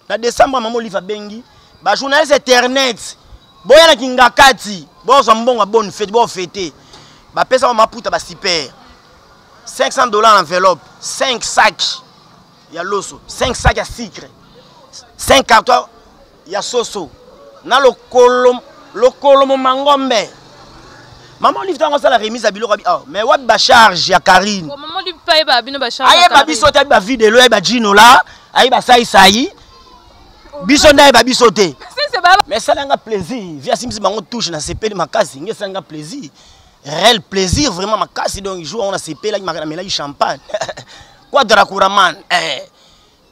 Na décembre, mama Olive abengi ba journaliste internet, boya na Kingakati, bozwa mbongo ya bonne fête, bofete. Bapesa ba maputa ba super $500 enveloppe, 5 sacs ya loso, 5 sacs ya sucre, 5 cartons ya soso na lokolo lokolo mangombe. Mama Olive ntango asala remise ya biloko abi, oh, mais wapi bacharge ya Karine? Bon, mama Olive mpe ayeba bino bacharge. Ayeba biso te, ayeba videlo, ayeba jinola, ayeba saisai, biso nde ayeba biso te. Mais esalanga plaisir, vi asimbisi bango touche, nasepeli makasi. Nge esalanga plaisir, réel plaisir vraiment makasi. Donc jour yango nasepelaki, namelaki champagne Quadra Kuraman, eh.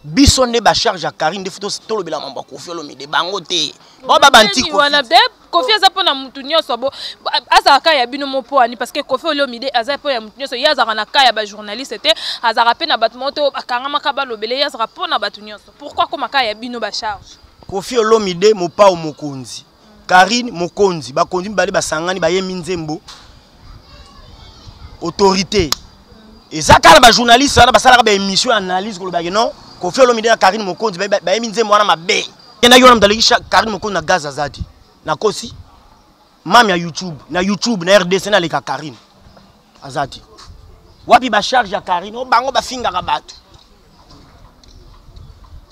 Biso nde bacharge ya Karine nde fo tolobela mambo ya Kofi Olomide, bango te bao babanti. Wana de Kofi aza mpona mutu nyonso, bo azalaka ya bino mo mpo ani, parce que Kofi Olomide aza mpo ya mutu nyonso. Ye azalaka na ka ya bajournaliste te, azalaka mpe na bato moko te oyo bakangamaka balobele. Ye azalaka mpo na bato nyonso. Pourquoi koma ka ya bino bacharge? Kofi Olomide mopao mokonzi, Karine mokonzi, bakonzi mibale basangani, bayembi nzembo autorité. Eza kaka na bajournaliste wana basalaka baémission ya analyse kolobaki non, Kofi Olomide na Karine Mokonzi bayembi nzembo wana mabe. Kendaki wana, moto aleki Karine Mokonzi na gaz aza te. Nakosi? Mami ya YouTube, na YouTube na RDC naleka Karine aza te. Wapi bacharge ya Karine? O bango bafingaka bato.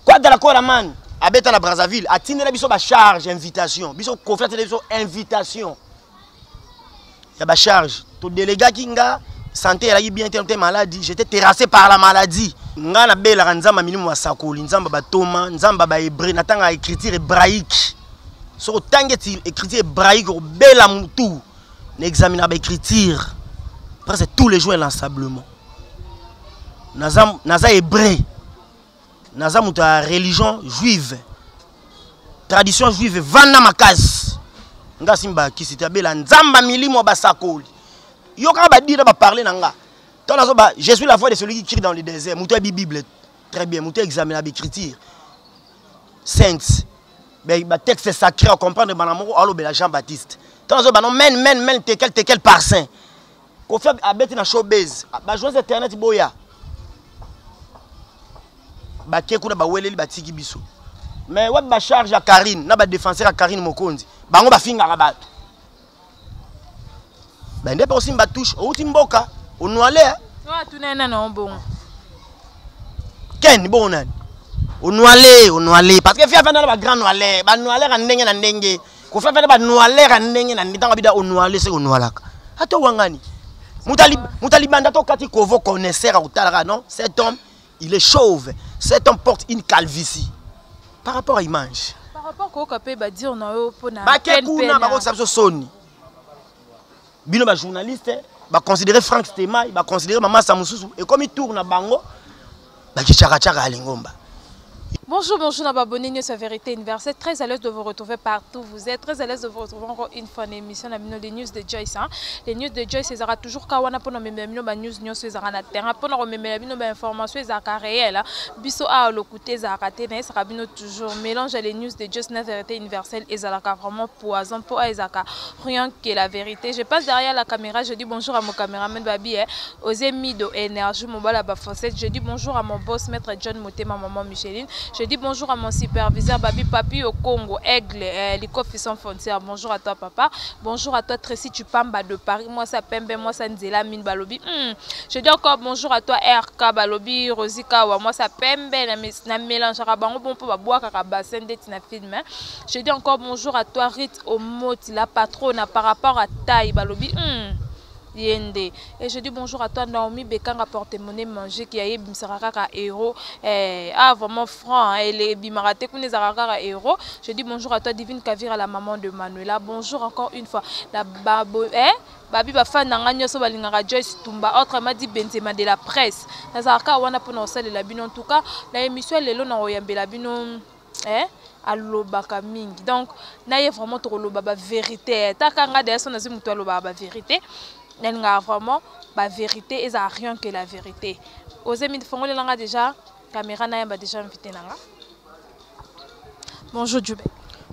Quadra Koraman abeta na Brazzaville, atindela biso bacharge invitation. Biso Kofi atindela biso invitation ya bacharge, todelegaki. Nga santé ezalaki bien te, te maladie, j'étais terrassé par la maladie. Nga nabelaka Nzambe milimo, basakoli Nzambe, batoma Nzambe, bahébreu, natanga écriture hébraïque. Soki otangi eti écriture hébraïque, okobela mutu. Na examinaka baécriture presque tous les jours inlassablement. Naza, naza hébreu, naza moto ya religion juive, tradition juive evanda makasi. Nga asimba bakisi te, abela Nzambe milimo ya basakoli. Yo kaka badire baparle na nga ntango nazoba: "Je suis la voix de celui qui crie dans le désert." Moto ayebi Bible très bien, moto examine na baécriture sainte, batexte sacré, acomprendre bana moko alobela Jean Baptiste ntango nazoba: "Non, men men men tekel tekel parsin." Kofi abeti na showbase, bajournaliste internet boya, bake kuna, baweleli, batiki biso. Mais wapi bacharge ya Karine na badéfenseur ya Karine Mokonzi? Bango bafingaka bato, bende mpe osimba touche, outi mboka onwale. Tuna nano bongo. Ken bongo nani onwale? Onwale parce que fi afanda na bagrand noilere, banoilere ya ndenge na ndenge. Kofi afanda banoilere ya ndenge na ndenge. Ntango abida onwale, seke onwalaka ata owangani moto alibanda to kati kovo connaisseur akotalaka: non, cet homme, il est chauve, cet homme porte une calvitie par rapport à image. Par rapport koyoka mpe badire na yo mpona Bake kuna, bakokisa biso soni. Bino bajournaliste baconsidéré Frank Stemai, baconsidéré mamasa mosusu, ekomi tour na bango, bakicakacaka ya lingomba. Bonjour, bonjour, na abonné News Vérité Universelle. Très à l'aise de vous retrouver partout. Vous êtes très à l'aise de vous retrouver encore une fois dans l'émission les News de Joyce. Hein. Les News de Joyce, c'est toujours kawana pour nous memela ba news news ezara na terrain pour nous memela bino ba information ezaka réel. Hein. Biso a lokuté ezaka te na ezaka bino toujours mélange les News de Joyce na Vérité Universelle ezalaka vraiment poison pour ezaka rien que la vérité. Je passe derrière la caméra, je dis bonjour à mon caméraman Babi, hein. Osé Mido Énergie Mobala Bafosset. Je dis bonjour à mon boss maître John Motema, maman Micheline. Je dis bonjour à mon superviseur Babi Papi au Congo, Aigle, Likofi sans frontières. Bonjour à toi papa. Bonjour à toi Tracy Tupamba de Paris. Moi ça Pembe, moi ça Nzela Mine Balobi. Je dis encore bonjour à toi RK Balobi, Rosika wa moi ça Pembe na, na mélange bango bon po ba boire kaka bassin ndeti na film. Hein. Je dis encore bonjour à toi Rit Omoti la patronne par rapport à taille Balobi. Yende. Et je dis bonjour à toi Naomi Bekanga, porte-monnaie manger qui a ebimisaka kaka héros, eh, ah vraiment franc, hein, elle ebimaka te kuna, ezalaka kaka héros. Je dis bonjour à toi Divine Kavira, la maman de Manuela. Bonjour encore une fois la babo, eh, babi bafan na nga nyonso balingaka Joyce Tumba, autrement dit Benzema de la presse. Nazalaka wana mpona kosalela bino. En tout cas, na émission lelo na koyambela bino, eh, alobaka mingi. Donc na ye vraiment tokoloba bavérité. Taka nga deya so nazwi moto alobaka bavérité, nalingaka vraiment bavérité, ezala rien que la vérité. Ozemi fongolelanga déjà caméra, nayamba déjà invité na nga. Bonjour Djube.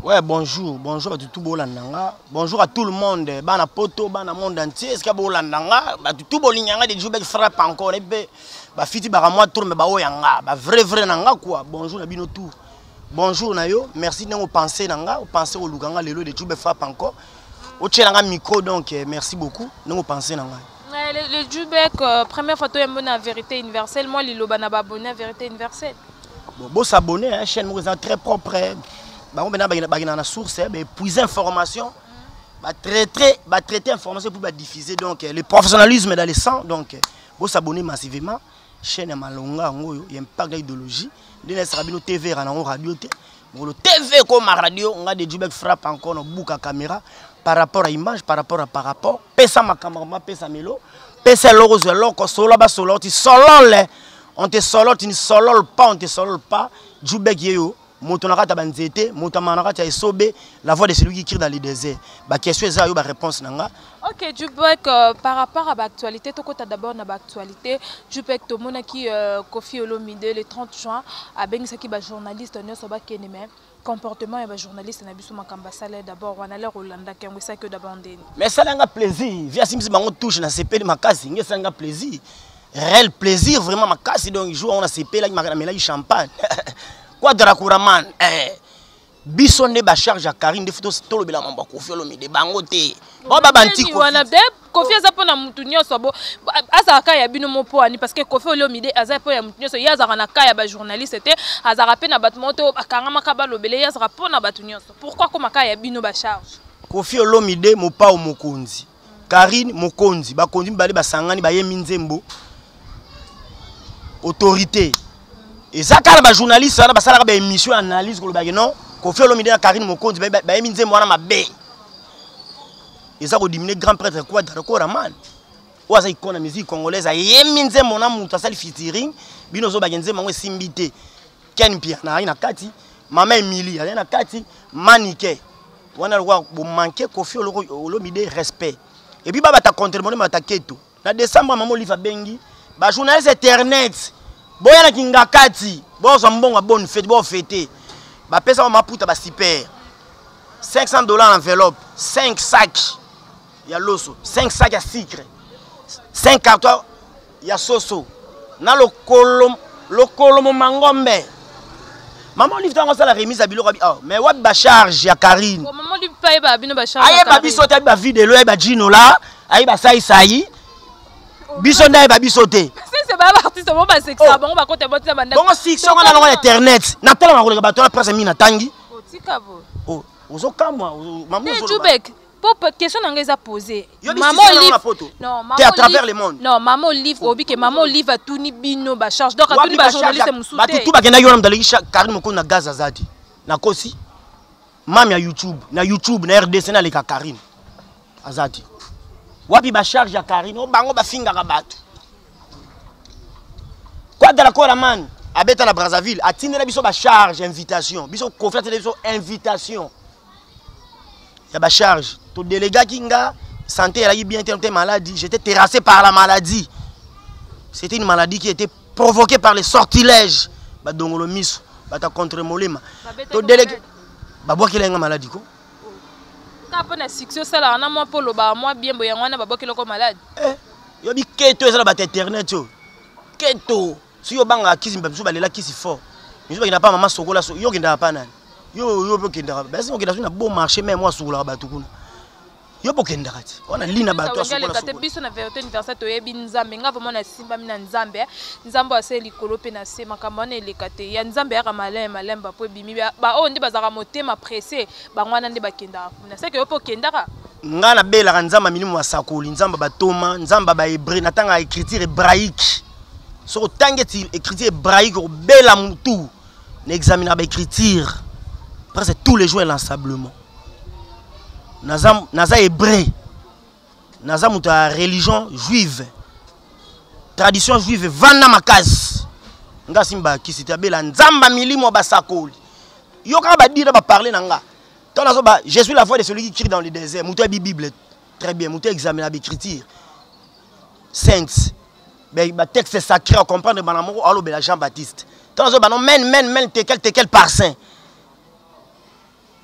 Ouais, bonjour, bonjour à tout bolanda nga. Bonjour à tout le monde, bana poto, bana monde entier. Est-ce que bolanda nga? Ba tout bolinga nga de Djube frappe encore et be ba fiti ba moi tour mais ba oyanga, ba vrai vrai na nga quoi. Bonjour na bino tout. Bonjour na yo, merci ndenge opense na nga, opense koluka nga lelo de Jube frappe encore. Otiela nga micro donc merci beaucoup ndenge opense na ngai. Le Jubek, première fois toyambo na Vérité Universelle, moi liloba na babonné Vérité Universelle. Bon, bo s'abonner, hein, chaîne moko eza très propre. Bango bena bakenda na source, hein, ba épuiser information, ba traiter information pour ba diffuser. Donc le professionnalisme est dans le sang, donc bo s'abonner massivement. Chaîne ya malonga yango oyo ya impact ya idéologie nde nayesaka bino TV era nango radio te mokolo TV ekoma radio nga de Jubek frappe encore na buka caméra par rapport à image, par rapport à par rapport pesa makambo mapesa melo pesa eloko ozwa eloko solola basolola oti solole on te solole, tu ne solole pas, on te solole pas. Jubek yeyo moto na kati ya banzete, moto amaka na kati ya esobe, la voix de celui qui crie dans le désert. Ba question eza yo ba réponse na nga. Ok, Jubek, par rapport à l'actualité, tokota d'abord na l'actualité. Jubek tomonaki Koffi Olomide le 30 juin abengisaki ba journaliste nyonso bakende, mais comportement ya ba journaliste na biso makambo asala d'abord wana lero olandaki yango esaki yo d'abord ndeni? Mais esala nga plaisir, via simisi bango touche na sepeli makasi, nge esala nga plaisir. Réel plaisir vraiment makasi, donc jour on a sepelaki makasi, namelaki champagne. Quadra Kuraman, biso nde ba charge ya Karine nde futo tolobela mambo ya Koffi Olomide bango te. Ba ba banti Nini wana Koffi. De Koffi aza pona mutu nyonso bo azalaka ya bino mopo ani parce que Koffi Olomide aza po ya mutu nyonso, ye azalaka na ka ya ba journaliste te, azalaka pe na bato moto oyo bakangamaka balobele, ye azalaka pona bato nyonso. Pourquoi koma ka ya bino ba charge? Koffi Olomide mopao mokonzi, Karine mokonzi, bakonzi mibale basangani bayembi nzembo autorité. Eza kaka ba journaliste wana basalaka ba émission analyse kolobaki non Koffi Olomide na Karine Mokonzi bayembi nzembo wana mabe. Eza kodimine grand prêtre Quadra Koraman oyo aza icône ya musique congolaise, ayembi nzembo na moto asali featuring, bino ozobaki nzembo yango esimbi te. Ken Mpiana azalaki na kati, Mama Emilie azalaki na kati, Manike wana lokola bomanke Koffi Olomide respect. Et puis babata contre monema bata keto. Na décembre Mama Olive abengi ba journaliste internet boya na kingakati bozwa mbongo ya bonne fête, bo fêter. Bapesa ba maputa ba super 500 $ enveloppe, 5 sacs ya loso, 5 sacs ya sucre, 5 cartons ya soso na lokolo lokolo mangombe. Mama Olive ntango asala remise ya biloko abi, oh, mais wapi ba charge ya Karine? Bon, Mama Olive pa yeba bino ba charge ya Ayeba Karine. biso te, ayebi ba vidéo, ayeba Gino la, ayeba saisai biso nde ayeba biso te. C'est ba artiste bo ba sexa Oh. bango ba kota bota ba ndako. Bongo fiction wana nango ya internet natalama koleka bato wana presque mingi natangi. Otika bo. Oh, ozokamwa mama Te ozoloba. Jubek, po question na nga eza posée. Yo Mama bi sisi Olive na poto. Non, Mama Te à travers Olive- le monde. Non, Mama Olive obi ke Mama Olive atuni bino ba charge. Donc Wapi atuni ba ba charge journaliste mosusu bato te. tu bakendaki wana moto aleki Karine Mokonzi na gaz aza te. Nakosi mami ya YouTube, na YouTube na RDC naleka Karine aza te. Wapi ba charge ya Karine? O bango bafingaka bato. Quadra Koraman abeta na Brazzaville, atindela biso ba charge invitation, biso Koffi atindela biso invitation ya ba charge. Todelegaki nga santé ezalaki bien te, te maladie, j'étais terrassé par la maladie. C'était une maladie qui était provoquée par les sortilèges, badongolo miso bata contre molema. Babetaki Todelege maladi. Babwakela nga maladie ko. Kaka mpo na succès osalaka na mwa mpo olobaka mwa bien boye, yango wana babwakeli oko malade. Eh, yobi keto eza na bato internet oyo keto. Soki obangaka kisi, misusu balela kisi fort, misusu bakendaka pa mama sokola. So yo okendaka pa nani? Yo mpe okendaka basi, okendaka soki na bon marché même oyo asukolaka bato kuna, yo mpe okendaka ti wana lina bato Wenge asukola aleka te. sokola. Biso na Vérité Universelle toyebi Nzambe. Nga vraiment nasimbami na Nzambe, eh. Nzambe oyo ase likolo mpe na se, makambo wana eleka te. Ya Nzambe eyaka maleme malembe po ebimi. Baoyo nde bazalaka motema pressé, bango wana nde bakendaka kuna. Seke yo mpe okendaka? Nga nabelaka Nzambe ya milimo, basakoli Nzambe, batoma Nzambe, bahébreu. Natangaka écriture hébraïque. Soki otangi eti écriture hébraïque, okobela mutu. Na examinaka baécriture presque tous les jours inlassablement. Naza hébreu, naza moto ya religion juive, tradition juive evanda makasi. Nga simba kisi te, abela Nzambe ya milimo ya basakoli. Yo kaka badire baparle na nga ntango nazoba: je suis la voix de celui qui crie dans le désert. Moto ayebi Bible très bien, moto examine baécriture sainte, batexte sacré, acomprendre bana moko alobela Jean Baptiste ntango nazoba non men men men tekel tekel parsin,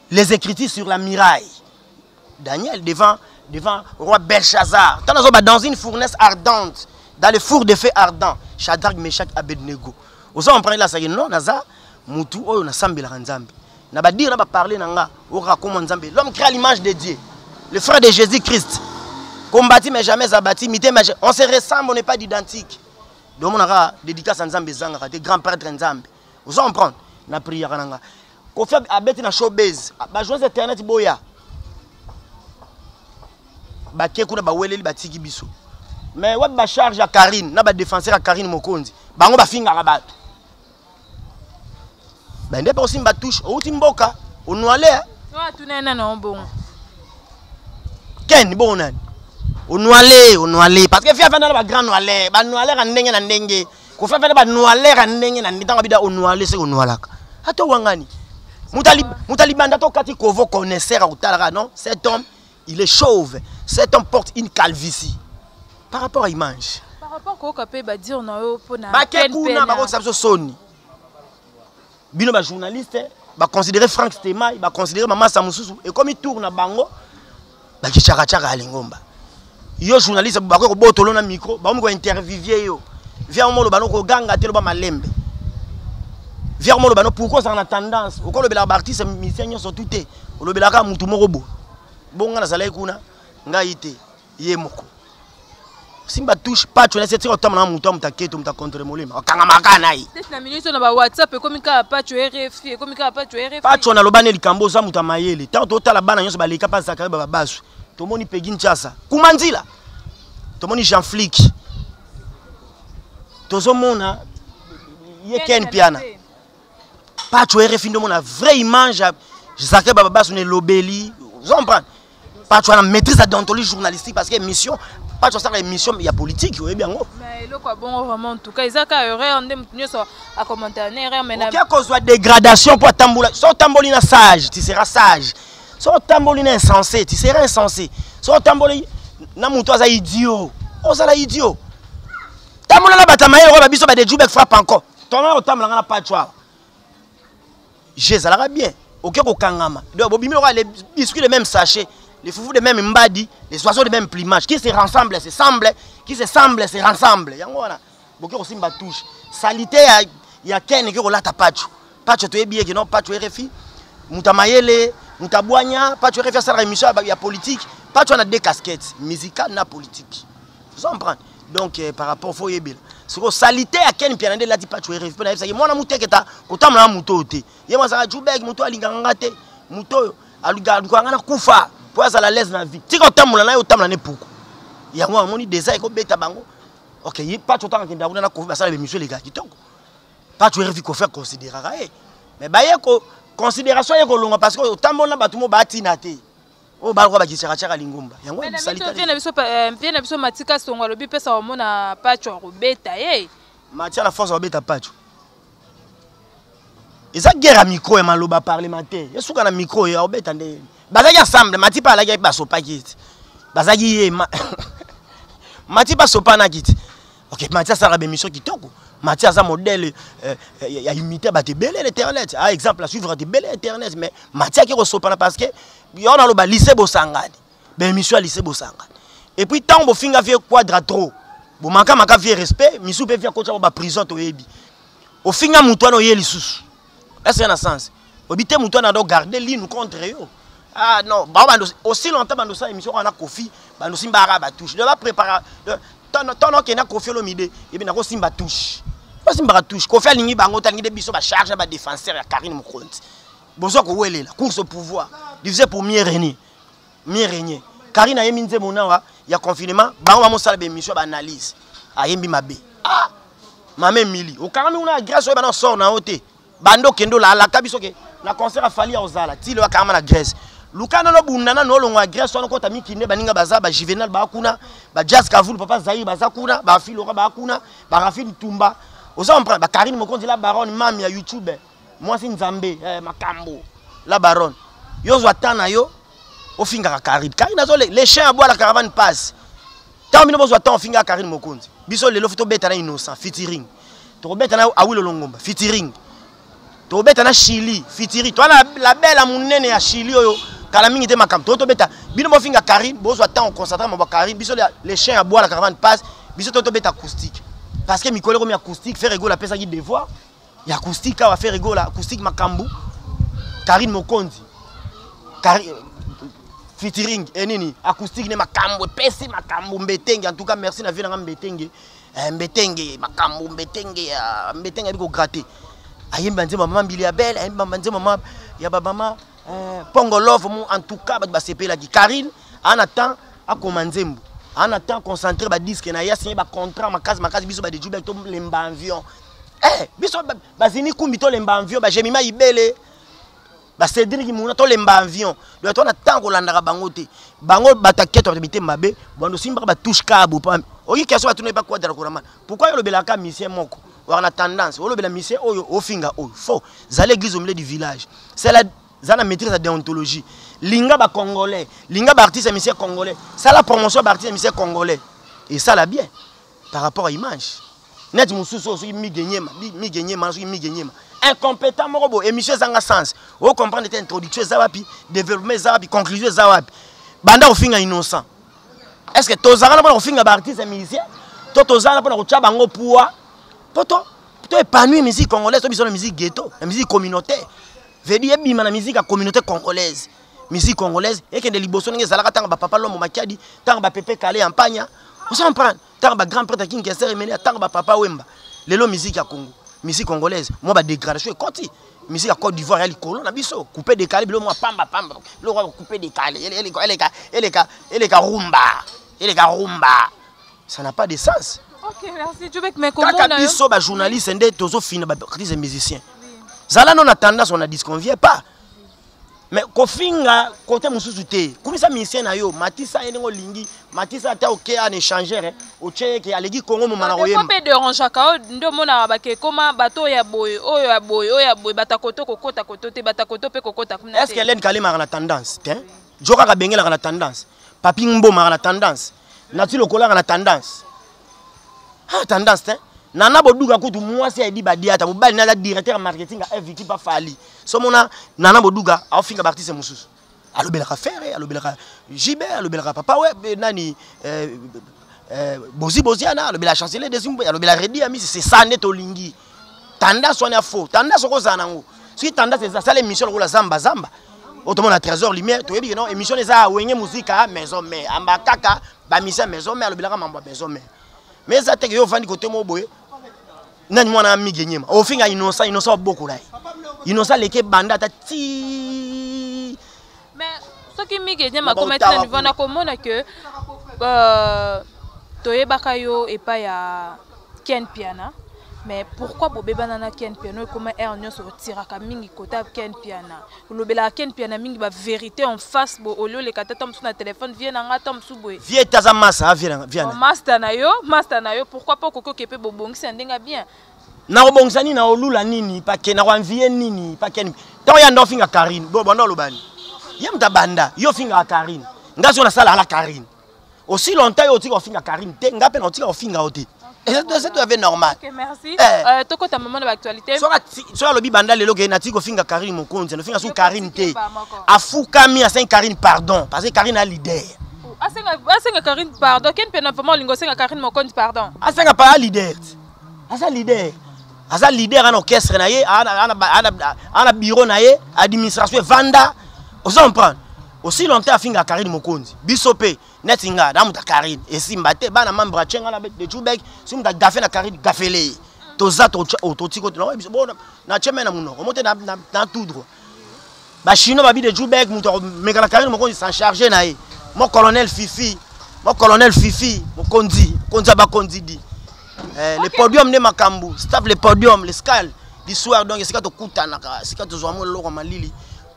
les écritures sur la muraille, Daniel devant roi Belshazzar ntango nazoba dans une fournaise ardente, dans le four de feu ardent, Shadrach, Meshach, Abednego. Oza comprendre la saki? Non, naza Mutu oyo nasambelaka Nzambe. Na ba dire na ba parler na nga, oka koma Nzambe. L'homme crée à l'image de Dieu. Le frère de Jésus-Christ. Combattu mais jamais abattu, mité mais on se ressemble, on n'est pas identique. Donc on aura dédicace à Nzambe zanga, te grand prêtre Nzambe. Vous en prendre na prière na nga. Kofi abeti na showbiz, ba joueurs internet boya. Ba ke kuna ba weleli batiki biso. Mais wapi ba charge ya Karine na ba défenseur ya Karine Mokonzi. Bango ba fingaka bato. Bende pe osimba touche, outi mboka, onwale. Wa tunena na bongo. Ken bongo nani? Onwale, onwale parce que fia fana ba grand noile, ba noile ka ndenge na ndenge. Ko fia fana ba noile ka ndenge na ndenge, tango bida onwale se onwalaka. Ato wangani. Mutali mutali banda to kati kovo connaisseur akutalaka non, cet homme il est chauve, cet homme porte une calvitie. Par rapport à image. Par rapport koyoka mpe badire na yo mpona bake kuna bakokisa biso soni. Bino ba journaliste ba considérer Frank Stemay, ba considérer mama sa mususu ekomi tour na bango ba kichaka chaka ya lingomba. Yo journaliste bakoki kobotolo na micro, bakomi ko interviewer yo. Viens molo bano ko ganga te loba malembe. Viens molo bano pourquoi ça na tendance okolobela ba artiste musicien nyonso tout te. Olobelaka mutu moko bo. Bonga nazalaki kuna ngai te ye moko. Simba touche pacho na seti otama na mutu amuta keto muta contre molema okanga maka na ye. Tete na minute na ba WhatsApp ekomi kaka pacho RFI ekomi kaka pacho RFI. Pacho na loba ne likambo oza mutu mayele. Tant totala bana nyonso baleka pa Zakari baba basu. Tomoni Peggy Nchasa. Kumanzila. Tomoni Jean Flick. Tozomona ye Ken Piana. Pacho RFI ndomona vraie image ya Zakari baba basu ne lobeli. Vous comprenez? Pacho ana maîtrise ya déontologie journalistique parce que émission Pacho asala émission ya politique oyebi yango. Mais eloko ya bongo vraiment en tout cas eza ka erreur nde mutu nyonso a commenter na erreur mais na Oke kozwa dégradation po atambola so otamboli na sage tu seras sage, so otamboli na insensé tu seras insensé, so otamboli na mutu aza idiot ozala idiot. Tambola na bato ya mayele oyo ba biso ba de Jubek frappe encore. Tona otambola nga na Pacho awa. Je ezalaka bien. Oke kokangama. Donc bobimi lokola les biscuits de même sachet, les foufous de même mbadi, les oiseaux de même plumage qui se rassemblent, se semblent, qui se semblent, se rassemblent. Yango wana boke kosimba touche. Salité ya Ken ke kolata Pacho. Pacho toyebi ye ke non Pacho RFI, muta mayele, muta bwanya, Pacho RFI asala émission ya politique. Pacho ana deux casquettes, musicale na politique. Vous comprenez? Donc par rapport faut yebela. Siko salité ya Ken Piana nde lati Pacho RFI pona yebisaki mwana muteketa kotambola na moto te. Ye mwa saka Jubek moto alingaka nga te. Moto oyo alingaka nga na kufa po azala l'aise na vie. Tika otambola na ye otambola ne puku. Yango amoni déjà ekobeta bango. OK, ye Pacho tanga kenda kuna na Kofi basala be mission les gars kitoko. Pacho RFI ko faire considérer ye. Mais baye ko considération ye kolonga parce que otambola na bato mo batina te. Oyo baloko bakisaka tiaka lingomba. Yango Mais na sali mito, tali. vie na biso pa vie na biso Matika Songo alobi pesa omona Pacho akobeta ye. Matia la force akobeta Pacho. Eza guerre ya micro ya maloba parlementaire. Esuka na micro ya obeta nde. Bazaki ensemble, Mati pa alaki basopaki ete. Bazaki ye ma Mati pa sopanaki ete. OK, Mati asala ba émission kitoko. Mati aza modèle ya imiter ba tebele l'internet. Ah exemple à suivre tebele internet mais Mati aki kosopana parce que yo na loba lycée Bosangani. Ba émission ya lycée Bosangani. Et puis tant bofinga vie quadra trop. Bo manka maka vie respect, misu pe vie kocha ba prison to yebi. Ofinga mutu wana oye lisusu. Est-ce qu'il y a un sens? Obite mutu wana do garder l'une contre yo. Ah non, ba bando aussi longtemps bando ça émission on a Kofi, bando simba ba touche. De ba préparer tono ke na Kofi Olomide, et bien na ko simba touche. Ba simba touche. Kofi alingi bango talingi de biso ba charge ba défenseur ya Karine Mokonzi. Bozo ko welela course au pouvoir, divisé pour mieux régner. Mieux régner. Karine ayembi nzembo nawa ya confinement, bango ba mosala ba émission ba analyse. Ayembi mabe. Ah! Mama Emily, okangami kuna grâce oyo bana sort na yo te. Bando kendo la alaka biso ke na concert afali ya ozala, ti le akangama na Grèce. Luka nano bunda nano olongo ya Grèce wana kota mikinde baninga baza ba Juvenal ba kuna, ba Jazz Kavul papa Zaïre baza kuna, ba Filora ba kuna, ba Rafi Tumba. Oza comprendre ba Karine Mokonzi la baronne mami ya YouTube. Mwasi Nzambe, makambo la baronne. Yo zwa temps na yo ofingaka Karine. Karine azo les chiens aboient la caravane passe. Tant bino bozwa temps ofingaka Karine Mokonzi. Biso lelo faut tobeta na Innocent featuring. Tokobeta na Awilo Longomba featuring. Tokobeta na Chili featuring. Toi la belle munene ya Chili oyo kala mingi te makambo. To tobeta bino bofinga Karine bozwa temps concentrer mabwa Karine. Biso les chiens aboient la caravane passe. Biso to tobeta acoustique. Parce que mikolo komi acoustique faire ego la pesa ki devoir. Ya acoustique awa, Ferre Gola, acoustique makambo. Karine Mokonzi. Featuring enini acoustique ne makambo epesi makambo mbetenge. En tout cas, merci na vie nanga mbetenge. Mbetenge makambo mbetenge ya mbetenge abi ko gratter. Ayemba nzembo mama Mbili ya belle, ayemba nzembo mama ya ba mama Pongo Love mu. En tout cas, bato basepelaki. Karine ana temps akoma nzembo, ana temps concentré ba disque na ye, asigné ba contrat makasi makasi. Biso ba de Jubek to lemba avion, biso bazini kumbi to lemba avion, ba Jemima Ibele, ba Cédric Muna to lemba avion. Donc to na temps kolandaka bango te. Bango bataketo bato mitema mabe, bando simbaka ba touche kabo pa oyi question batuna ba kwadra koraman. Pourquoi yo lobelaka musicien moko wana tendance, olobela musicien oyo, ofinga oyo? Faux. Zala église au milieu du village, c'est la za na maîtrise ya déontologie. Linga ba Congolais, linga ba artiste musicien congolais, sala promotion ba artiste musicien congolais et ça la bien par rapport à image net mosusu oyo. Soki migenyema, migenyema, soki migenyema incompétent moko bo émission ezanga sens, ocomprendre te. Introduction eza wapi? Développement eza wapi? Conclusion eza wapi? Banda kofinga Innocent. Est ce que tozalaka na mpona kofinga baartiste musicien, to tozala mpona kotya bango poids po to épanouir musique congolaise? To biso na musique ghetto, na musique communautaire, veut dire ebima na musique ya communauté congolaise. Musique congolaise ekende liboso ndenge ezalaka ntango bapapa Lombo Makiadi, ntango bapepe Kale ya Mpanya, ozo comprendre, ntango bagrand prêtre King Kester Emene, ntango bapapa Wemba. Lelo musique ya Congo, musique congolaise, mwa badégradation ekoti. Musique ya Côte d'Ivoire ya likolo na biso, coupé décalé, bilo mwa pamba pamba, biloko ya coupé décalé eleka, eleka, eleka, eleka rumba, eleka rumba, ça n'a pas de sens. Ok, merci Jubek. Mais kaka biso bajournaliste nde tozofina baartiste musicien. Zala no na tendance, on ne disconvient pas, mais kofinga kote mosusu te. Kumisa musicien na yo, matisa ye ndenge olingi, matisa ata oke an échangeur, otie ye ke aleki Kongo moma na koyemba. Mpe dérangeaka oyo nde omonaka bake ekoma bato oyo ya boye, oyo ya boye, oyo ya boye, bata koto kokota koto te, bata koto mpe kokota kuna. Est ce que Hélène Kalemaka na tendance te? Jo kaka bengelaka na tendance, Papi Mbomaka na tendance, Nati Lokolaka na tendance. Ah, tendance te. Nana Boduka kutu mwasi ayedi badiata, mobali naza directeur ya marketing ya FVT pa Fali. So mona Nana Boduka aofinga baartiste mosusu, alobelaka Ferre, alobelaka Jibe, alobelaka papa we nani, Bozi Boziana, alobelaka Chancelier Desimbe, alobelaka Redi Amisi. C'est ça nde tolingi. Tendance wana ya faux tendance, okozala nango. Soki tendance eza, sala émission lokola Zamba Zamba oyo tomona Trésor Lumière. Toyebi ke non, émission eza Wenge Muzika Maison Mère, amba kaka bamisia Maison Mère, alobelaka mambo ya Maison Mère. Mais eza teke yo ovandi kote moko boye, nani mwana ya Mige Nyema, ofinga Innocent. Innocent obokola ye, Innocent aleki ebanda ata ti. Mais soki Mige Nyema akomati na niveau na komona ke toyebaka yo epai ya Ken Piana, mais pourquoi bobebana na Ken Piano? Ekoma aire nyonso otiraka mingi kota Ken Piana, olobelaka Ken Piana mingi bavérité en face bo oli oleka tata mosusu na telefone vie na nga, ata mosusu boye. Vie te, aza masa vie na. Master na yo, master na yo, pourquoi pas okoki oke mpe bobongisa ndenge ya bien? Nakobongisa nini? Naolula nini pake? Nakoanvie nini pake? Ntango ya nda ofinga Karine bo banda, olobani ye moto abanda yo ofingaka Karine. Nga soki nasalaka na Karine aussi longtemps, yo otika kofinga Karine te, nga mpe naotika kofinga yo te. C'est tout à fait normal. Ok, merci. Tokota mama na baactualité. Soki alobi banda lelo ke natiki kofinga Karine Mokonzi, nofinga so Karine te, afukami, asengi Karine pardon, parce que Karine a leader. Asenga Karine pardon? Ken mpe na vraiment olingi osenga Karine Mokonzi pardon? Asenga pa a leader, aza leader, aza leader ana orchestre na ye, ana bureau na ye, administration evanda, ozo comprendre. Aussi longtemps afinga Karine Mokonzi, biso mpe neti nga na moto ya Karine esimba te. Bana membre atyenga na de Jubek, soki moto agafe na Karine, gafele ye. Toza totiki na tie me na monoko mo te na tout droit. Bachinois babi de Jubek, moto akomeka na Karine Mokonzi, s'en charge na ye. Mo colonel Fifi, mo colonel Fifi mokonzi, mokonzi ya bakonzi di le podium nde makambo, staff le podium, le scal du soir. Donc esika tokutanaka, esika tozwa mo eloko malili,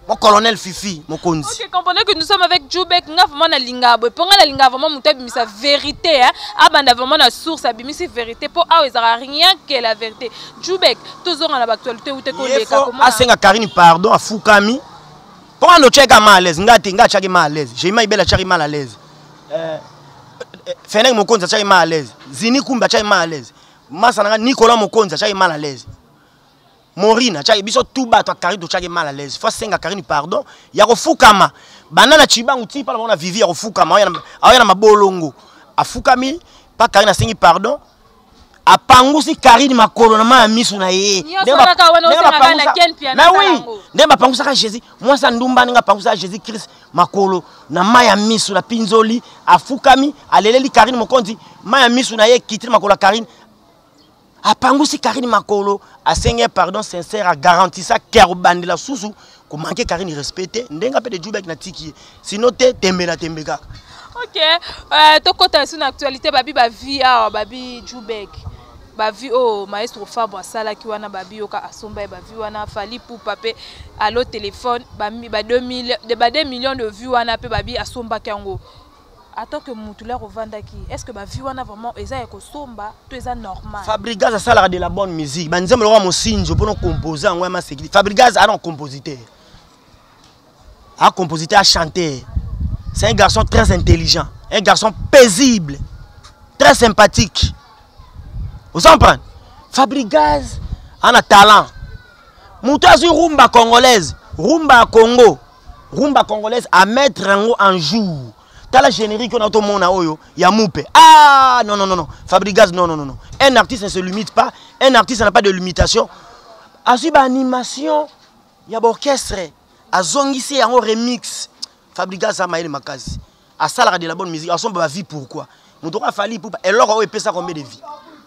mo colonel Fifi mokonzi. Ok, comprenez que nous sommes avec Jubek. Nga vraiment nalinga boye, mpo nga nalinga vraiment moto abimisa vérité, hein? Abanda vraiment na source, abimisi vérité, mpo awa ezalaka rien que la vérité. Jubek, tozonga na baactualité ute koleka. Asenga Karine pardon, afukami, mpo wana otiaka mal à l'aise. Nga te, nga atiaki mal à l'aise, Jeima Ibela atiaki mal à l'aise, Fenek Mokonzi atiaki mal à l'aise, Zini Kumbi atiaki mal à l'aise, masa nanga Nicolas Mokonzi atiaki mal à l'aise, Morine atiaki. Biso tu bato ya Karine totiaki mal à l'aise. Fo asenga Karine pardon ya kofukama, banda na Cibangu ti mpana bango na Vivi, ya kofukama, aoya na mabolongo, afukami mpa Karine, asengi pardon. Apangusi Karine makolo na mai ya misu na ye. Mais oui, ndenge bapangusaka Jésus, mwasi ya ndumba, ndenge apangusaka Jésus Christ makolo na mai ya misu na pinzoli, afukami, aleleli Karine Mokonzi, mai ya misu na ye ekitili makolo ya Karine. Apangusi Karine makolo, asenge pardon sincère, agarantisa ke akobandela susu komanke Karine respect te. Ndenge mpe de Jubek na tiki ye, sino te tembe na tembe kaka. Ok, tokota lisusu na actualité. Babi bavi awa, babi Jubek, bavi oyo maestro Fabre asalaki wana, babi yoka asomba ye bavi wana. Fally Ipupa mpe alo téléphone ba 2 millions de vues wana mpe babi asombaki yango. En tant que mutu lere ovandaki, est ce que bavi wana vraiment eza ya kosomba to eza normal? Fabregas asalaka de la bonne musique. Banzembo lokola Mosinzo, mpona compose yango ya masekili. Fabregas aza compositeur, a compositeur, a chanteur. C'est un garçon très intelligent, un garçon paisible, très sympathique. Vous comprenez? Fabregas a un talent. Moto azwi rumba congolaise, rumba ya Congo, rumba congolaise, à mettre yango en jour. Tala générique oyo tomona oyo ya mupe. Ah non, non, non, non, Fabregas, non, non, non, non, un artiste ne se limite pas, un artiste n'a pas de limitation. Azwi baanimation ya baorchestre, azongisi yango remix. Fabregas aza mayele makasi, asalaka de la bonne musique. Asomba bavues pourquoi? Moto oko a Fally Ipupa, eloko oyo epesa combien de vues?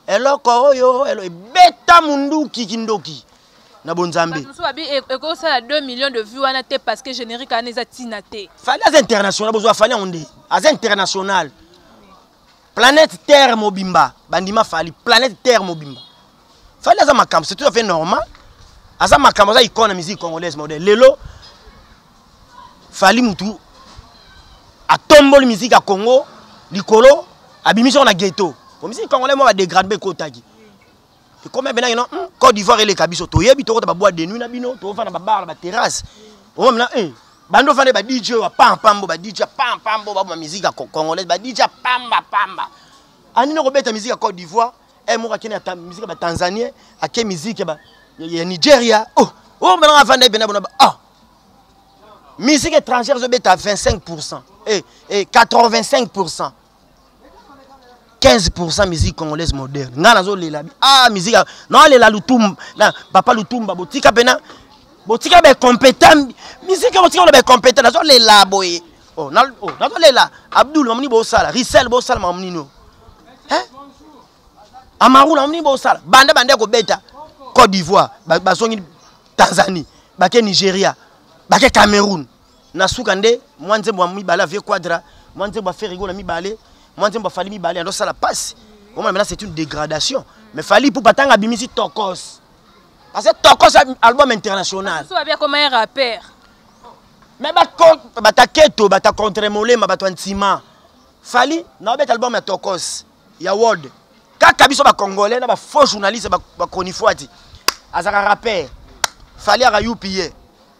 Eloko oyo ebeta munduki kindoki na bonzambe. Mosusu babi ekosala 2 millions de vues wana te parce que générique wana eza ntina te. Fally aza international. Bozwa Fally yango nde aza international. Planète Terre mobimba bandima Fally, planète Terre mobimba. Fally aza makambo, c'est tout à fait normal. Aza makambo, aza icône ya musique congolaise modèle. Lelo Fally mutu atomboli musique ya Congo likolo, abimisi yango na ghetto. Po musique congolais moko badégrade mpe ekotaki, ekoma mpenaki no Côte d'Ivoire eleka biso. Toyebi tokota baboîte de nuit na bino, tofanda babar na baterrasse. Omona mina bando ofanda ba DJ oyo apampambo, ba DJ apampambo, baboma musique ya congolaise, ba DJ apamba pamba. Anini kobeta musique ya Côte d'Ivoire? Moko akende ya musique ya batanzanien, ake musique ya Nigeria. Oh oh, maintenant afanda ebena bona. Ah, musique étrangère ezobeta 25 et 85, 15 musique congolaise moderne. Ngai nazolela, ah, musique naolela Lutumba na papa Lutumba. Botika mpena, botika bacompétent musique, botika wana bacompétent. Nazolela boye, oh, oh, nazolela Abdul mamoni bosala Risel, bosala makambo nini? Amarula mamoni bosala banda banda kobeta Côte d'Ivoire, bazongi Tanzanie, bake Nigeria, bake Cameroun. Na suka nde mwa nzembo ya mibale avie Quadra, mwa nzembo ya Ferre Gola mibale, mwa nzembo ya Fally mibale. Andosala pasi omona. Maintenant, c'est une dégradation. Mais Fally Ipupa, ntango abimisi Tokos, parce que Tokos album international. So babi akoma ye rapper. Mais bataketo bata contre molema, bato ya ntima. Fally naobeta album ya Tokos ya world kaka biso bacongolais na bafaux journaliste, bachronifoiti. Azalaka rapper, Fally aka yupi ye.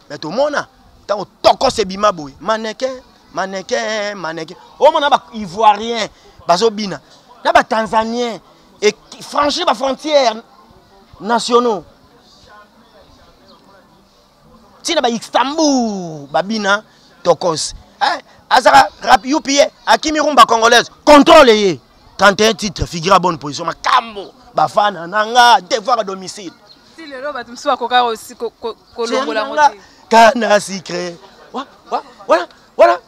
Mais tomona ntango Tokos ebima boye, mannequin, mannequin, mannequin, omona baivoirien bazobina na batanzanien et franchir bafrontières nationaux ntina ba Istanbul babina Tokos. Eh, azaka rap yupi ye, akimi rumba congolaise. Contrôle ye 31 titres figure à bonne position. Makambo bafana nanga, devoir à domicile. Ti lelo bato mosusu bakoka kolongola yango te. Kana secret voilà, voilà.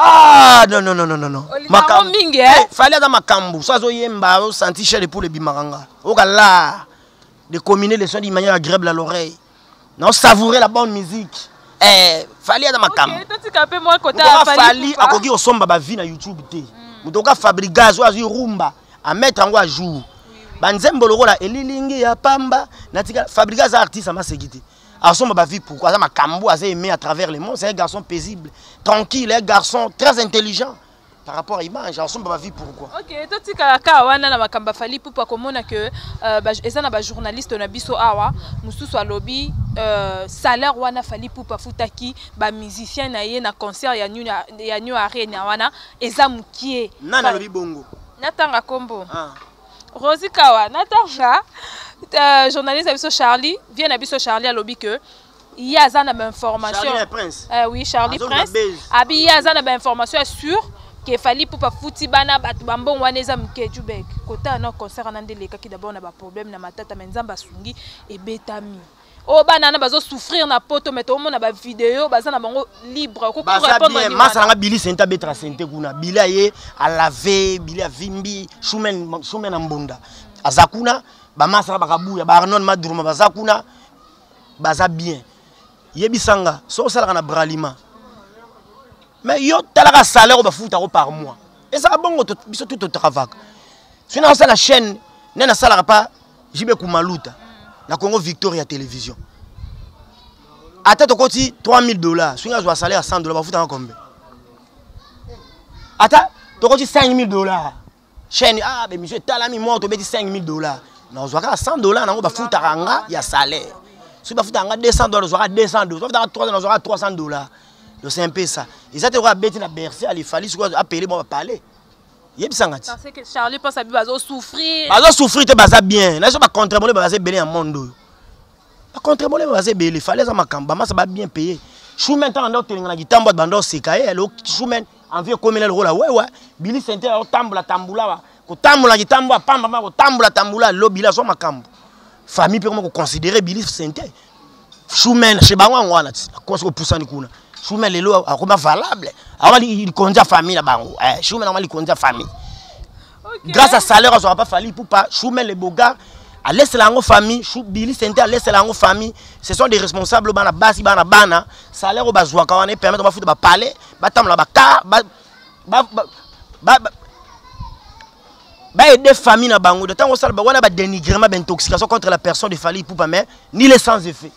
Ah non, non, non, non, non, non. Makambo mingi, eh? Fally aza makambo. So azoyemba, osenti chair de poule ebimaka nga. Oka la de combiner les sons d'une manière agréable à l'oreille, na savourer la bonne musique. Fally aza makambo. Totika mpe mwa kota. Fally akoki kosomba bavues na YouTube te. Moto oka Fabregas oyo azwi rumba, amettre yango à jour, banzembo lokola Elilingi ya pamba natika. Fabregas aza artiste amaseki te. Asomba bavues pourquoi? Aza makambo, aza aimé à travers le monde. C'est un garçon paisible, tranquille, un garçon très intelligent par rapport à image. Asomba bavues pourquoi? Ok, totikala kaka wana na makambo ya Fally Ipupa. Komona ke eza na bajournaliste na biso awa mosusu alobi salaire wana Fally Ipupa afutaki bamusicien na ye na concert ya New Arena wana eza mokie. Nani alobi bongo? Natanga kombo? Ah. Rosi Kawa, natanga journaliste na biso Charlie, vie na biso Charlie alobi ke ye aza na bainformation. Prince. Oui, Charlie Prince abi ye aza na bainformation ya sûr. Ke Fally Ipupa futi bana bato bambongo wana eza moke. Jubek, kotala na concert wana nde elekaki d'abord na baproblème na matata, mais Nzambe asungi, ebetami. Oyo bana wana bazosouffrir na poto, mais toomona bavideo baza na bango libre. Baza bien. Masa nanga Bili Sente abetaka sente kuna. Bili aye alave, Bili avimbi, Shumen, Shumen na mbonda aza kuna. Bamasaka bakabuya, baarnon Madruma baza kuna, baza bien. Yebisanga, soki osalaka na Bralima, mais yo talaka salaire oyo bafutako par mois, ezaka bongo. Biso tu totravaka. Soki nakosala chaîne nde nasalaka pa Jibe Kumaluta na Congo Victoria Télévision, ata tokoti 3000 $, soki azwa salaire ya 100 $, bafutaka combien? Ata tokoti 5000 $, chaîne, ah, bémission etalami moko, tobeti 5000 $, nazwa kaka 100 $ nango bafutaka nga ya salaire. Soki bafutaka nga 200 $, ozwaka 200 $. Bafutaka 300, nazwaka 300 $. Donc c'est un peu ça. Eza te okoka abeti na Bercy, alifali sikoyo apele mwa bapale. Yebisanga ti. Parce que Charlie pense abi bazosouffrir. Bazosouffrir te, baza bien. Na biso bacontrebole baza ebele ya monde oyo. Bacontrebole baza ebele. Fali aza makambo, bamasa ba bien payé. Shumen, ntango nda otelenga na kitambo, bato banda oseka ye. Elo Shumen envie ekomela lokola wewe. Bili Sente aotambola tambola wa kotambola kitambo, apamba ma kotambola tambola. Lelo Bili azwa makambo, famille mpe koma koconsidere Bili Sente, Shumen chez bango. Yango wana ti akosi kopusani kuna. Shumen lelo akoma valable, akoma likonzi ya famille na bango. Shumen akoma likonzi ya famille grâce à salaire azwaka pa Fally Ipupa. Shumen le bogar alesela yango famille, Bili Sente alesela yango famille. Ce sont des responsables oyo bana basi, bana bana, salaire oyo bazwaka wana epermettre bafuta bapale, batambola bacar, baaider famille na bango. Ntango osala wana badénigrement, baintoxication contre la personne de Fally Ipupa, mais nul est sans effet.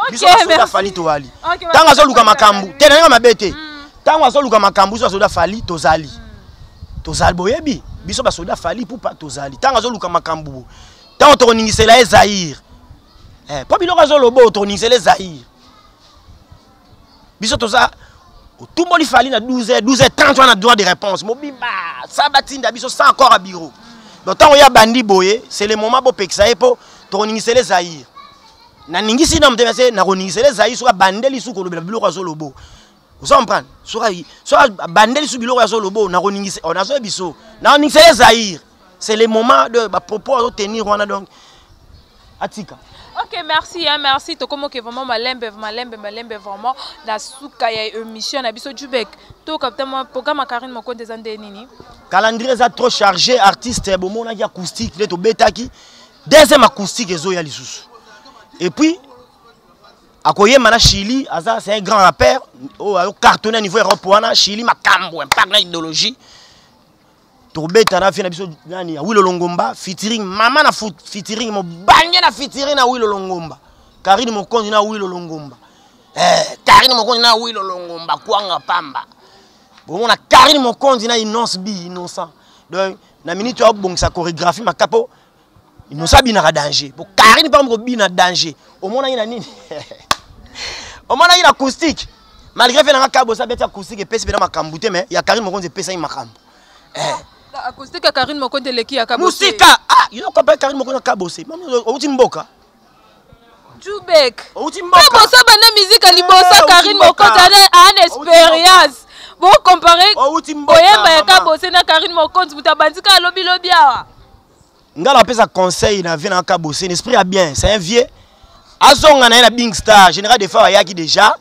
Biso basoda Fally toali. Ntango azoluka makambo te, na ndenge mabe te, ntango azoluka makambo, biso basoda Fally tozali, tozali. Boyebi, biso basoda Fally Ipupa tozali. Ntango azoluka makambo, ntango tokoningisela ye Zaire, mpo biloko azoloba oyo, tokoningisela ye Zaire. Biso toza otumboli Fally na 12 h 12 h 30 wana, droit de réponse mobimba sa batinda biso sans encore à bureau. Donc ntango ya bandi boye, c'est le moment bopekisa ye, mpo tokoningisela Zaire. Naningisi na motema se nakoningisela Zaire soki abandeli su kolobela biloko azolobo. Ozo comprendre? Soki abandeli su biloko azolobo, nakoningisa, nazoyebi biso, nakoningisela Zaire. C'est le moment de bapropos azotenir wana, donc atika. Ok, merci, hein, merci. Tokomoke vraiment malembe, malembe, malembe, vraiment na suka ya émission na biso. Jubek, to capta moi programme Karine Mokonde eza nde nini? Calendrier eza trop chargé. Artiste bomonaki acoustique nde tobetaki, deuxième acoustique ezoya lisusu. Et puis akoyemba na Chili. Aza, c'est un grand rappeur oyo azocartonne à niveau Europe wana. Chili makambo, impact na idéologie. Tobeta na vie na biso nani ya Wilo Longomba, featuring mama na featuring mobange na featuring na Wilo Longomba, Karine Mokonzi na Wilo Longomba. Karine Mokonzi na Wilo Longomba, kwanga pamba. Bomona Karine Mokonzi na Inonce B, Innocent. Donc na minute oyo abongisa chorégraphie makapo, Innocent abinaka danger po Karine mpa kobina danger. Omonaki na nini? Omonaki na acoustique, malgré fe nanga Kabosa abeti acoustique, epesi mpena makambo te, mais ya Karine Mokonzi epesaki makambo. Acoustique ya Karine Mokonzi eleki ya Kabose. Musika, ah, yo compare Karine Mokonzi na Kabose, outi mboka. Jubek. Outi mboka. Kabose banda musique ya liboso, Karine Mokonzi ana expérience. Bocompare koyemba ya Kabose na Karine Mokonzi, moto abandi kaka lobilobi awa. Nga napesa conseil na vie na Kabose, esprit ya bien, c'est un vieux. Azonga na ye na Big Star. Général Defa ayaki déjà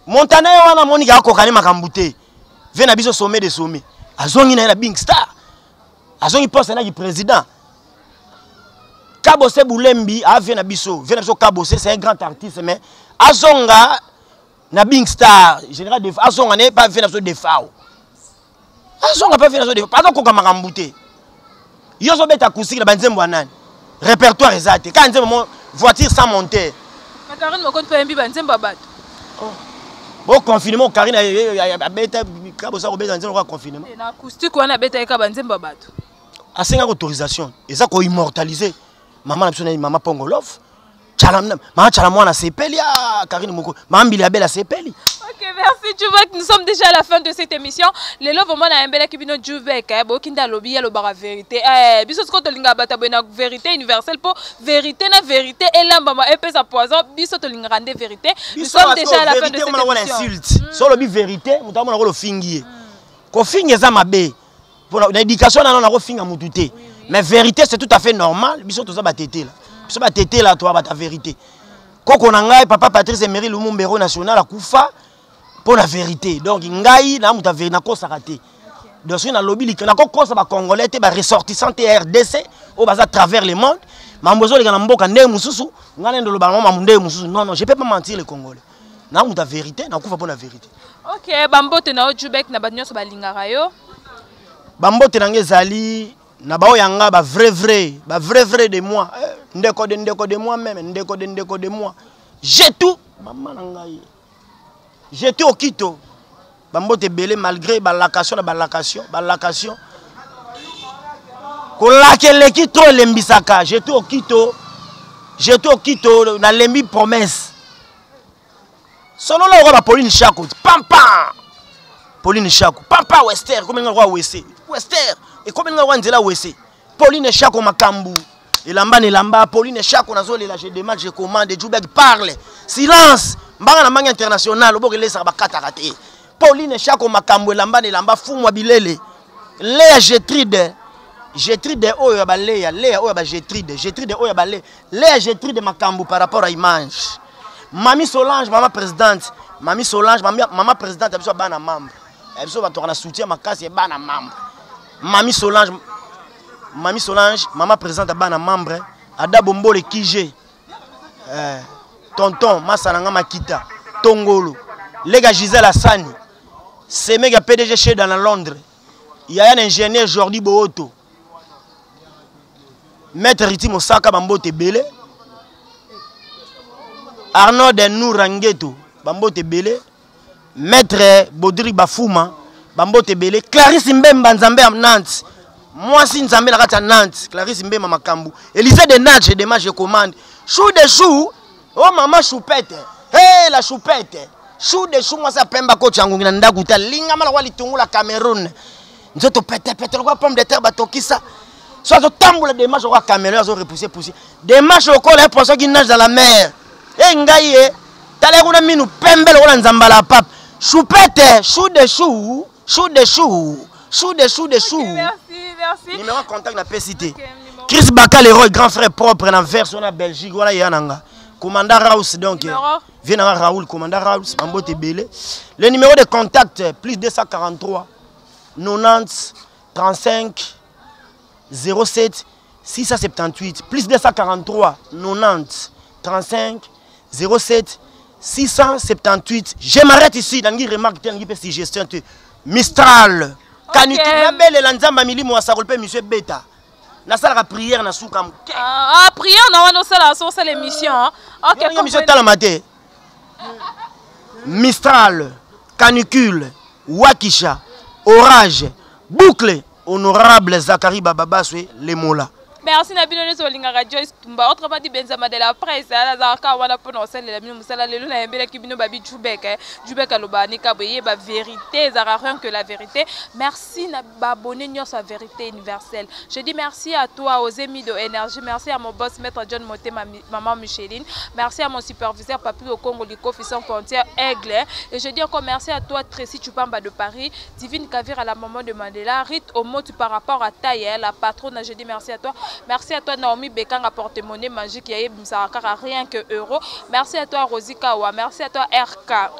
montana ye wana, amoniki akokani makambo te. Vie na biso sommet de sommet, azongi na ye na Big Star, azongi poste naki président. Kabose Bulembi avie na biso, vie na biso Kabose, c'est un grand artiste, mais azonga na Big Star. Général Defa azonga na ye pa vie na biso Defao, azonga pa vie na biso Defao, azokoka makambo te. Yo ozobeta acoustique na banzembo ya nani? Répertoire eza te, kaka nzembo mo voiture sans monteur. Karine Mokonzi mpe ayembi banzembo ya bato. Bo confinement, Karine abeta, Kabosa kobeta nzembo kwa confinement. Na acoustique wana abetaki kaka banzembo ya bato. Asengaki autorisation, eza koimmortaliser mama na biso na mama Pongolov. Mama Tshala Mwana asepeli, ah, Karine moko, mama Mbili Abel asepeli. Ok, merci Jubek. Nous sommes déjà à la fin de cette émission. Lelo vraiment na yembelaki bino Jubek, eh, bokinda lobi ya lobaka vérité. Eh, biso siko tolinga bata boye na vérité universelle, po vérité na vérité elambama epesa poison, biso tolingaka nde vérité. Nous sommes déjà à la fin de cette émission. Insulte. So lobi vérité, moto amona ko lofingi ye. Kofinga eza mabe. Pour na éducation nano nakofinga mutu te. Mais vérité, c'est tout à fait normal. Biso toza batetela. Biso batetela to bata vérité. Koko na ngai, papa Patrice Emery Lumumba, héros national, akufa pour la vérité. Donc ngai na mutu vérité nakosaka te. Donc soki nalobi nakokosa bacongolais te, baressortissant te RDC oyo baza à travers le monde, mambo ezoleka na mboka ndenge mosusu, ngai nde ndoloba yango mambo ndenge mosusu. Non, non, je peux pas mentir les Congolais. Na mutu vérité, nakufa mpo na vérité. Ok, bambote na yo, Jubek, na bato nyonso balingaka yo. Bambote na ngai ezali na baoyo yanga ba vrai vrai, ba vrai vrai de moi, eh, ndeko de ndeko de moi même, ndeko de ndeko de moi, j'ai tout, mama na ngai, j'étais okito. Bambote ebele malgré balakation na balakation balakation, kolaka eleki trop, elembisaka. J'étais okito, j'étais okito, nalembi promesse. Solola okoa baPauline Shako pampa, Pauline Shako pampa, wester ekomi nga kwa wese, wester ekomi nga kwa nzela wese. Pauline Shako, makambo elamba na elamba. Pauline Shako, nazolela, je demande, je commande. Jubek parle, silence, mbanga na mbanga international, oboka elesaka bakataka te. Pauline Shako, makambo elamba na elamba, fumwa bilele. Lea Getride, Getride oyo ya baleya, Lea oyo ya bagetride, Getride oyo ya bale, Lea Getride, makambo par rapport à image. Mami Solange, mama présidente, mami Solange, mami, mama présidente ya biso ya bana membre ya biso, bato na soutien makasi ya bana membre. Mami Solange, mami Solange, mama présidente ya bana membre. Ada Bombole kije, eh, tonton masala nga makita tongolo, lega Gisèle Asani, semega PDG Sheda na Londres, yaya na ingénieur Jordi Booto, maître Riti Mosaka, bambote ebele. Arnaud Noura Ngeto, bambote ebele. Maître Baudry Bafuma, bambote ebele. Clarisse Mbemba, nzambe ya Nantes, mwasi nzambe na kati ya Nantes, Clarisse Mbemba, makambo Élysée de Nantes, je demande, je commande, chou de chou. Oh mama choupette, hey, la choupette, chou de chou, mwasi apemba kocha ngungi na ndako ta lingama na kwa litungula Cameroun, nzoto petepete lokola pomme de terre batokisa. So azotambola, démarche lokola Cameroun, azo repousse pousse, démarche lokola un poisson qui nage dans la mer. E ngai ye tala kuna, minu pembe lokola nzambala ya pape. Choupette, chou de chou, chou de chou, chou de chou de chou. Ok, merci, merci. Numéro contact napesi te. Ok, numéro. Chris Baka Leroy, grand frère propre na verse wana Belgique wana, ya nanga commandant Raus, donc Numéro. Vie nanga Raoul, commandant Raus, bambote ebele. Le numéro de contact, plus 243 90 35 07 678, plus 243 90 35 07 678. Je m'arrête ici. Nangi remarque te, nangi mpe suggestion te. Mistral, canicule, nabelela nzambe ya milimo ya sakol mpe monsieur beta, nasalaka prière na suka moke. Ah, ah, prière na wana osala so osala émission, hein? Ok. Yo émission etalama te. Mistral, canicule, wakisha, orage, boucle, honorable Zakari Bababaswe Lemola. Merci na bino nyonso bolingaka Joyce Tumba, autrement dit Benzama de la presse. Azalaka wana mpona kosalela bino mosala. Lelo nayembelaki bino babi Jubek, Jubek alobaka nika boyeba vérité ezalaka rien que la vérité. Merci na baabonné nyonso ya Vérité Universelle. Je dis merci à toi, aux amis de énergie. Merci à mon boss, maître John Motema, maman Micheline. Merci à mon superviseur, Papi Okongo Likofi sans frontière, Aigle. Et je dis encore merci à toi, Tracy Chupamba de Paris, Divine Kavir à la maman de Mandela, Rit Omotu par rapport à taille, la patronne. Je dis merci à toi. Merci à toi, Naomi Bekanga, porte-monnaie magique, Yaye Bimsakara, rien que euro. Merci à toi, Rosie Kawa. Merci à toi, RK.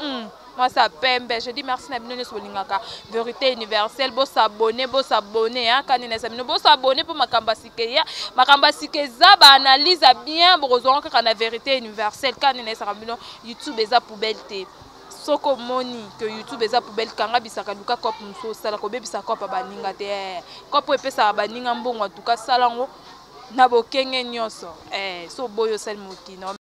Moi ça pembe. Je dis merci na bino nyonso bolingaka Vérité Universelle. Bosabonner, bosabonner, hein, kanina esa bino, bosabonner mpo makambo ya sika eya, makambo ya sika eza, baanalyse ya bien bokozwanga kaka na Vérité Universelle. Kanina esaka bino, YouTube eza poubelle te. Soki omoni ke YouTube eza poubelle, kanga bisaka, luka cope mosusu osala. Kobebisa cope ya baninga te. Cope oyo epesaka baninga mbongo, atuka sala yango na bokenge nyonso. So boyi osali mokino.